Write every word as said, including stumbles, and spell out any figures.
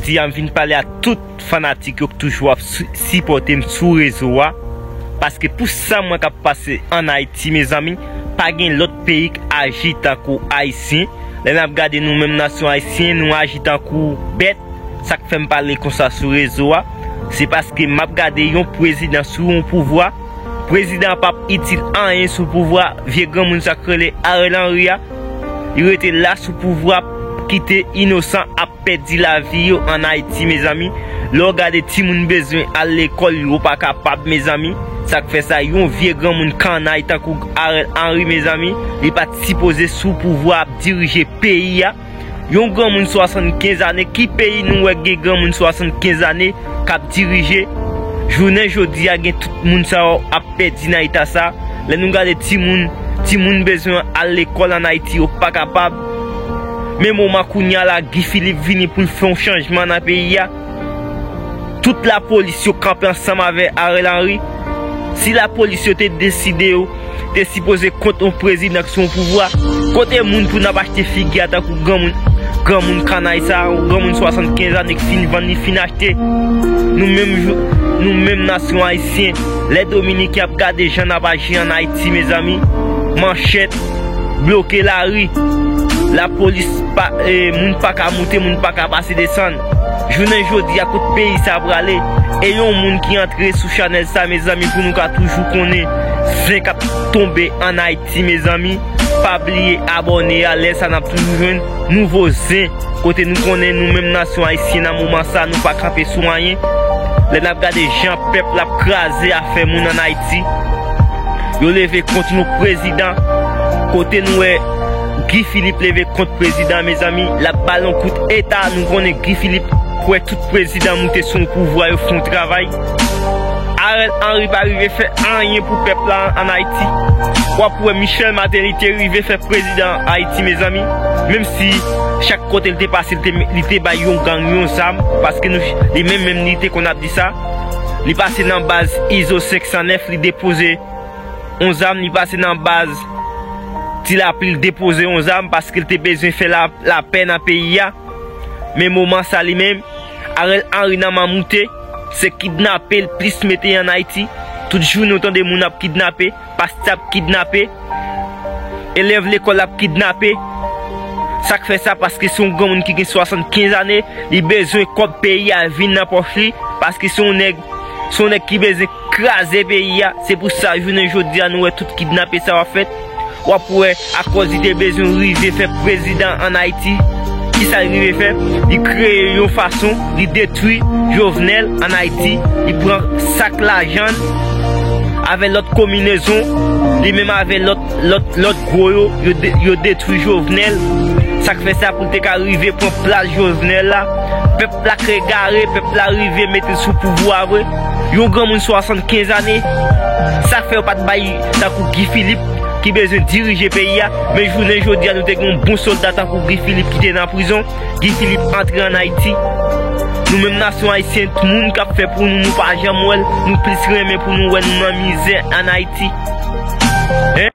Jodi a m vin pale a tout fanatik yo k toujou ap sipòte m sou rezo a. Paske pou sa m wè k ap pase ann Ayiti, mezanmi, pa gen lòt peyi k aji tankou Ayisyen. Lè n ap gade nou menm nasyon ayisyen, nou aji tankou bèt. Sa k fè m pale konsa sou rezo a, se paske m ap gade yon prezidan sou yon pouvwa. Prezidan an p ap itil anyen sou pouvwa. Vye granmoun sa k rele Ariel Henry a, li rete la sou pouvwa, kite inosan ap pèdi lavi yo ann Ayiti, mezanmi. Lè w gade timoun bezwen al lekòl, yo pa kapab, mezanmi. Sa k fè sa, yon vye granmoun kanay tankou Ariel Henry, mezanmi, li pa t sipoze sou pouvwa ap dirije peyi a. Yon granmoun swasannkenz ane, ki peyi nou wè gen granmoun swasannkenz ane k ap dirije? Jounen jodi a, gen tout moun sa yo ap pèdi nan eta sa. Lè nou gade timoun, timoun bezwen al lekòl ann Ayiti, yo pa kapab. Men moman kounye a la, Guy Philippe vini pou l fè yon chanjman nan peyi a. Tout lapolis yo kanpe ansanm avè Ariel Henry. Si lapolis yo te deside yo te sipoze kont yon prezidan k sou yon pouvwa, kote moun pou n ap achte figi a tankou granmoun, granmoun kanay sa, yon granmoun swasannkenz ane k fin vann, li fin achte? Nou menm, nou menm nasyon ayisyen, lè Dominiken ap gade jan n ap aji ann Ayiti, mezanmi, manchèt, bloke lari. Lapolis pa, e, moun pa ka moute, moun pa ka pase desann. Jounen jodi a, kot peyi sa prale? E yon moun ki antre sou chanèl sa, mezanmi, pou nou ka toujou konnen zen k ap tonbe ann Ayiti, mezanmi. Pa bliye abòne a, lè sa n ap toujou jwenn nouvo zen. Kote nou konnen nou menm nasyon ayisyen nan moman sa, nou pa kanpe sou anyen. Lè n ap gade jan pèp la ap kraze afè moun ann Ayiti, yo leve kont yon prezidan. Kote nou wè Guy Philippe leve kont prezidan, mezanmi, l ap ba l yon kout eta. Nou konnen Guy Philippe kwè tout prezidan moute sou yon pouvwa, yo fè yon travay. Ariel Henry pa rive fè anyen pou pèp la ann Ayiti. W ap wè Michel Martelly te rive fè prezidan Ayiti, mezanmi. Menm si chak kote l te pase, li te, li te bay yon gang yon zam, paske nou, li menm, menm li te konn ap di sa. Li pase nan baz Izo senk san nèf, li depoze yon zam, li pase nan baz Ti Lapli, li depoze yon zam, paske l te bezwen fè la, lapè nan peyi a. Men moman sa li menm, Ariel Henry nan mamoute, se kidnape l plis mete ann Ayiti. Tout jounen w tande moun ap kidnape, pastè ap kidnape, elèv lekòl ap kidnape. Sa k fè sa? Paske se yon granmoun ki gen swasannkenz ane, li bezwen kòb peyi a vin nan pòch li, paske se yon nèg, se yon nèg ki bezwen kraze peyi a. Se pou sa, jounen jodi a, nou wè tout kidnape sa yo ap fèt. W ap wè, akòz li te bezwen rive fè prezidan ann Ayiti, kisa l rive fè? Li kreye yon fason, li detwi Jovenel ann Ayiti, li pran sak lajan l avè lòt konbinezon, li menm avè lòt, lòt, lòt gwo yo, yo de-, yo detwi Jovenel. Sa k fè sa pou l te ka rive pran plas Jovenel la. Pèp la k egare, pèp la rive mete l sou pouvwa vre. Yon granmoun swasannkenz ane, sa k fè yo pa t bay tankou Guy Philippe ki bezwen dirije peyi a. Men jounen jodi a, nou te gen yon bon sòlda tankou Guy Philippe ki te nan prizon. Guy Philippe antre ann Ayiti. Nou menm nasyon ayisyen, moun k ap fè pou nou, nou pa janm wè l. Nou plis renmen pou nou wè nou nan mizè ann Ayiti.